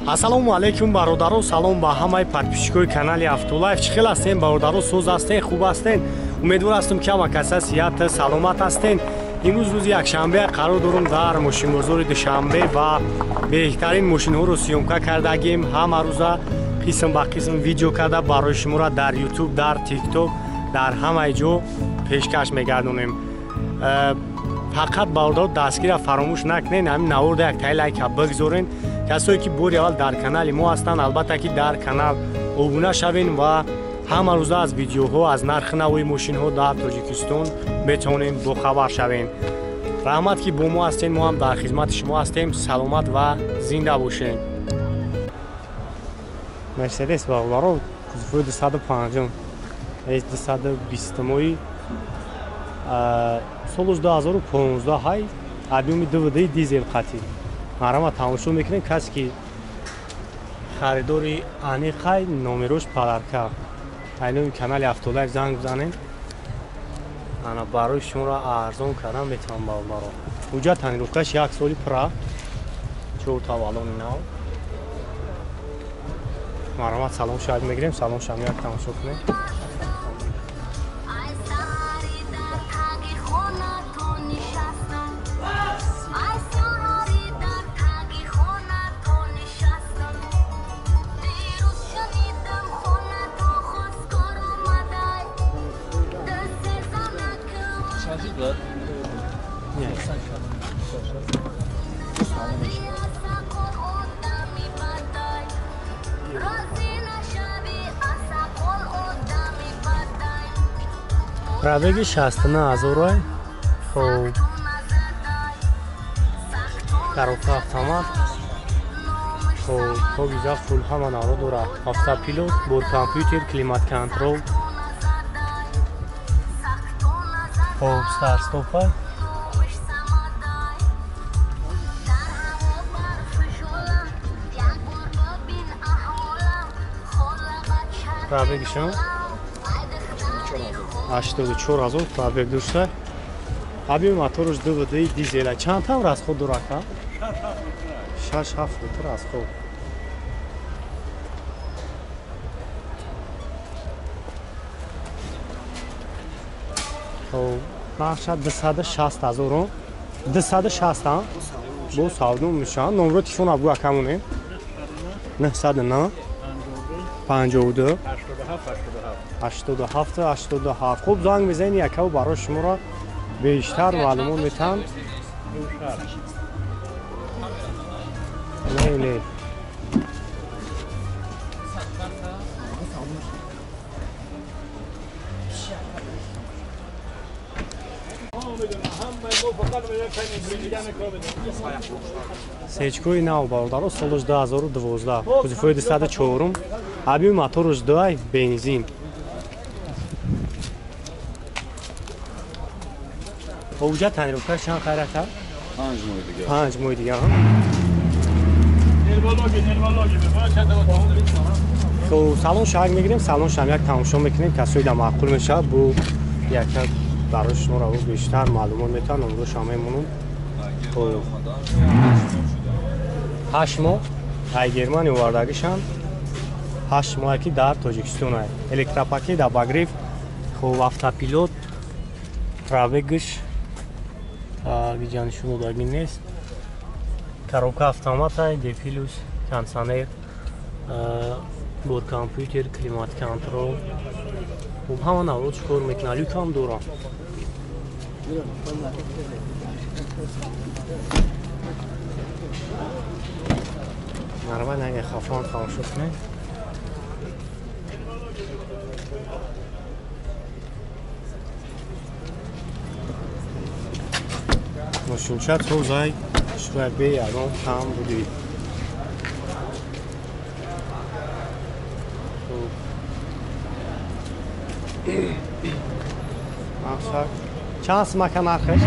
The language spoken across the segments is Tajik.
Ассалому алайкум бародаро, салом ба ҳамаи подписчикои канали Автолайф. Чӣ хел ҳастем бародаро, соз ҳастен, хуб ҳастен? Умедвор ҳастем ки ҳама каса сиҳат саломат ҳастен. Имрӯз рӯзи якшанбе қарор дорум дар мошинбозори Душанбе ва беҳтарин мошинҳоро съёмка кардагим. Ҳама рӯза қисм ба қисм видео карда барои шуморо дар YouTube, дар TikTok, дар ҳамаи ҷо пешкаш мегардонем. Фақат бародаро дастгирро фаромӯш накунед, ҳамин наворда як таи лайка бигзорен. Касое ки бори аввал дар канали мо ҳастанд, албатта ки дар канал обуна шавен ва ҳама рӯза аз видеоҳо, аз нархи нави мошинҳо дар Тоҷикистон метавонем бохабар шавем. Раҳмат ки бо мо ҳастен, мо ҳам дар хизмати шумо ҳастем. Саломат ва зинда бошед. Мерседес бародаро, кузови 250 220-мои соли 2015 ҳай, объёми 2D дизел қатӣ. Марама тамошо мекунем, касе ки харидори аниқай, номерош подарка. Айноми канали Автолайф занг бизанем. Ана барои шуморо арзон кардан метавонам бародаро. Ҳуҷҷат тонировкаш як соли пура, чор таваллони нав. Марҳамат, салом шояд мегирем, салом шам як тамошо кунем. Пробеги 69 000. Хоб, коробка автомат. Хоб, хоб, фул ҳама навро дорад. Автопилот, бор компютер, климат контрол. Хоб, старт стопа. Пробегишон 84 000 пробег дошта. Объёми мотораш 2D дизела. Чанд там расход дорад? 6-7 литр расход. Хоб, нархша 260 000. 260 ҳам бо савдо мешавад. Номро телефон абгӯ акамонем. 909 52 87 87. Хуб, занг мезанед, якаву барои шуморо бештар маълумот метаҳам. Не, не. Сечкои нав бародаро, солаш 2012, кузови 204, объёми мотораш 2 бензин. Ҳуҷҷат тонировкаш чанд хайрата? 5 моҳи дига. 5 моҳи дига. Хоб, салон шаҳр мегирем, салон шам як тамошо мекунем, касое да маъқул мешавад, бу яка барои шуморо бештар маълумот метавон, номро шам мемонам. Хоб, 8 моҳ ай Германия овардагишам, 8 моҳе ки дар Тоҷикистон ай. Электропакет, обогрев, хоб, автопилот, пробегш гиҷанишон додагӣ нест. Коробка автомат ай, D плюс, кондиционер, бор компютер, климат контрол. Хуб, ҳама наврод чӣ кор мекунад, люк ҳам дорам. Нормально, агар хафон тамошо кунед. Мошинча тозай, шояд бе ягон кам буди. Чанд сумака нархаш?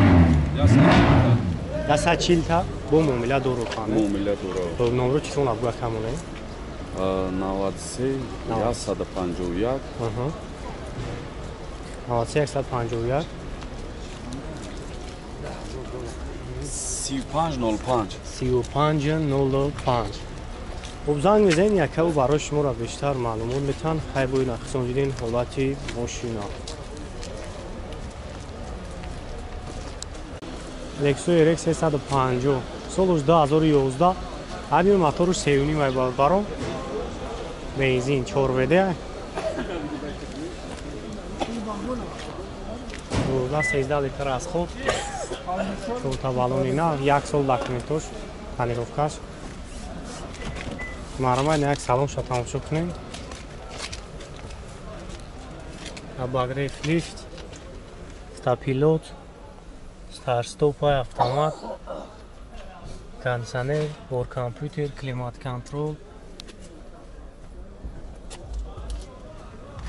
140 та бо муомила дору хане. Муомила дору. Номро чисон абгӯ акамоне? 93 151. 93 151 35 05. 35 05. Хуб занг мезанед, якаву барои шуморо бештар маълумот метаҳанд. Хай бо ин ахсон диден ҳолати мошина. Lexus RX 350 солаш 2011 ҳамин мотору 3.5 ай бародаро. Бензин 4 ВД. 12-13 литр аз ход. Чорта баллони нав, як сол документош, тонировкаш. Марҳамат, як салонша тамошо кунем. Обогрев лифт, автопилот, старт-стопай, автомат, кондиционер, борткомпютер, климат-контрол.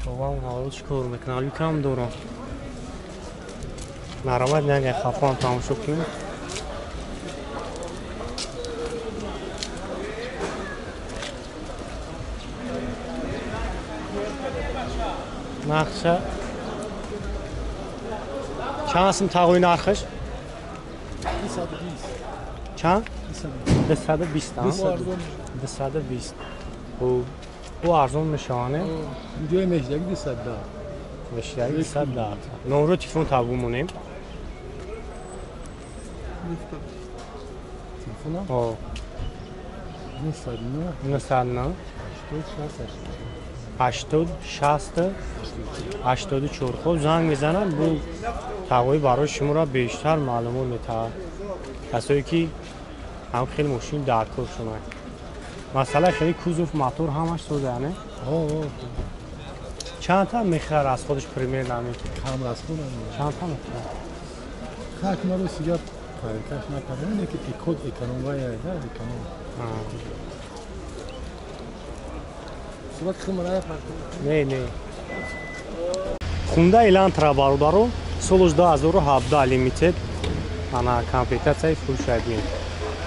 Вам ҳоло чӣ кор мекунам? Люкам дорам. Марҳамат, як хафоам тамошо кунем. Нақша чанд сум тағои нархаш? 220. Чанд? 220. 220. Хуб, бу арзон мешавад, не? Видеои мешидаги 210. Мешидаги 210. Номро телефон табу монем. Телефона? О. 909. 909. 86 80 84. Хуб занг мезанад, бу тағои барои шуморо бештар маълумот метаҳад. Касое ки ҳам хеле мошин даркор шумад. Масъала хеле кузов, мотор ҳамаш соза, не? О, Чанд та мехарад аз худаш примерно ҳамин? Кам расход ам. Чанд та мехарад? Хак маро сига пайкаш накардам, не ки икод эконом вай да, эконом. Сурат химара Не, не. Хунда Элантра бародаро, солаш 2017 лимитед. Ана комплектатсияи фурӯшайбин.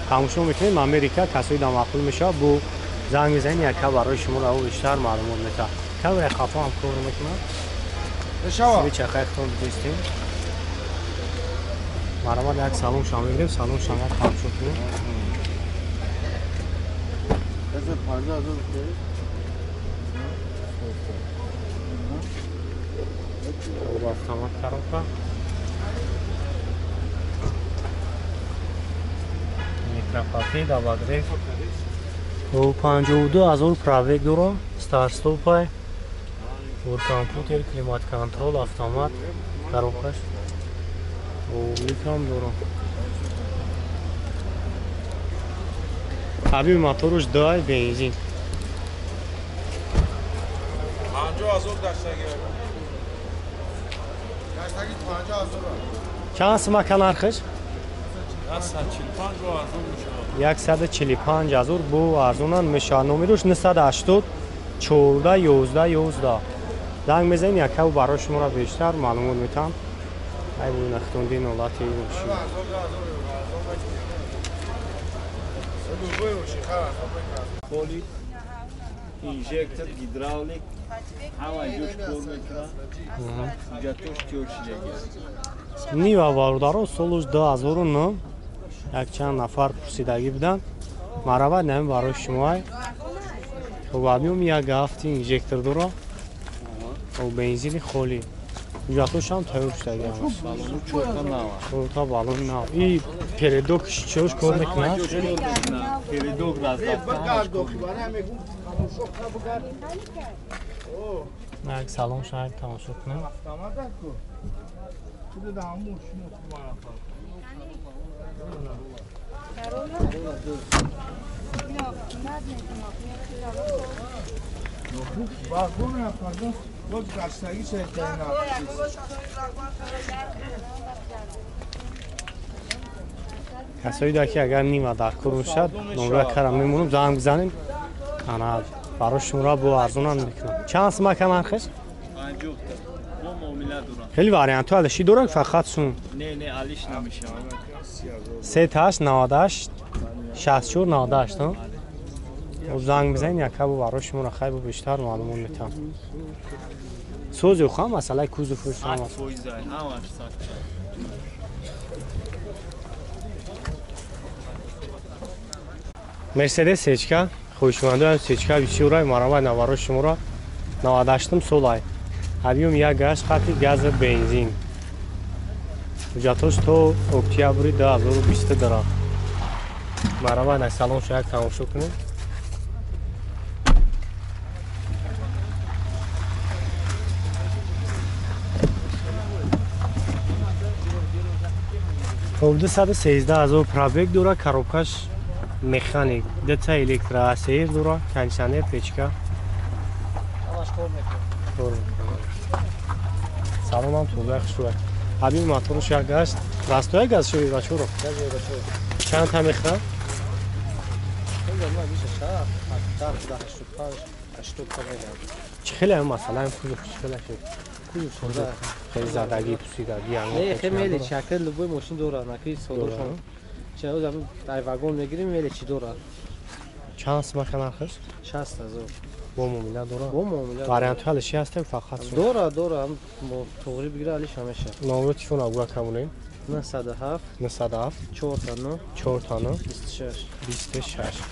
Тамошо мекунем, Америка касои да маъқул мешавад, бо занг мезанед, яка барои шуморо бештар маълумот метаҳад. Камера хафо ҳам кор мекунад. Мешавад. Чахай худтон дидистем. Марҳамат, як салон шам мегирем, салон шам як тамошо кунем. Автомат коробка. Микропакет, обогрев. 52 000 пробег дорам, старт-стопай, борткомпютер, климат-контрол, автомат, коробкаш. Люкам дорам. Ҳабиби моторуш 2 бензин. 50 000 даштаги. Даштаги 50 000. Чанд сум ака нархаш? 145 арзон мешавад. 145 000 бу арзонан мешавад. Номерош 980 14 11 11. Занг мезанем, якаву барои шуморо бештар маълумот метаҳам. Ай бу нахтондин ҳолати мошин. Инжектор, гидравлик, ҳама ҷош кор мекунад. Ҳуҷҷатош тёр шидаги. Нива бародаро, солуш 2009. Якчанд нафар пурсидагӣ буданд. Марҳамат, намин барои шумоай. Хуб, абиём як ҳафти инжектор дора. Хуб, бензини холӣ. Ҳуҷҷатош ҳам тайёр шудагӣ ҳамаш. Балону чорта нав. Чорта балон нав. И передок чиёш кор мекунад? Передок раздавка. Як салон шаҳр тамошо кунем. Касои да ки агар нима дар кор бошад, номра кара мемонам, занг бизанем. Ана барои шуморо бо арзонам мекунам. Чанд сум ака нархаш? 50 та. Бо муомила дорам. Хеле вариантҳо алиши дорад, фақат сум. Не, не, алиш намешавад. 3 8 98 64 98, то? Занг бизанем, яка бо барои шуморо хай бо бештар маълумот метаҳам. Сози хам масъалаи кузов фурӯш ҳам аст. 100% ҳамаш 100. Мерседес Ечка, Хоҳишмандоям сечка бисёрай марамай наваро шуморо 98 солай. Объем 1,8 хати газа бензин. Ҳуҷҷатош то октябри 2020 дорад. Марамай на салон шояд тамошо кунед. Хоб 213 000 пробег дора, коробкаш механик, дта электроасер дора, кондиционер, печка. Ҳамаш кор мекунад. Салонам тоза хушрӯй. Ҳабиб моторш як гашт, растоя газ шуд бачуро. Чанд та мехӯрад? Чӣ хеле масалан кузов чӣ хеле шуд? Кузов тоза. Хеле задагӣ, пусидагӣ. Не, хеле меле чакр любой мошин дорад, наки содошон. Чаро дар вагон мегирим, меле чӣ дорад? Чанд сумака нархаш? 60 000. Бо муомила дорад? Бо муомила. Вариантҳои алиши ҳастем фақат? Дорад, дорад. Тоғри бигира алиш ҳамеша. Номери телефон агура камонем? 907 907 4 4 26 26.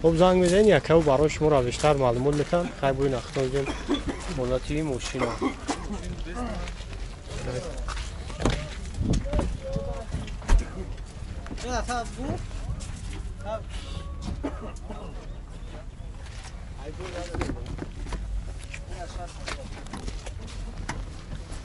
Хоб занг мезанед, якаву барои шуморо бештар маълумот метаҳанд. Хай буи нахтозем ҳолати мошина.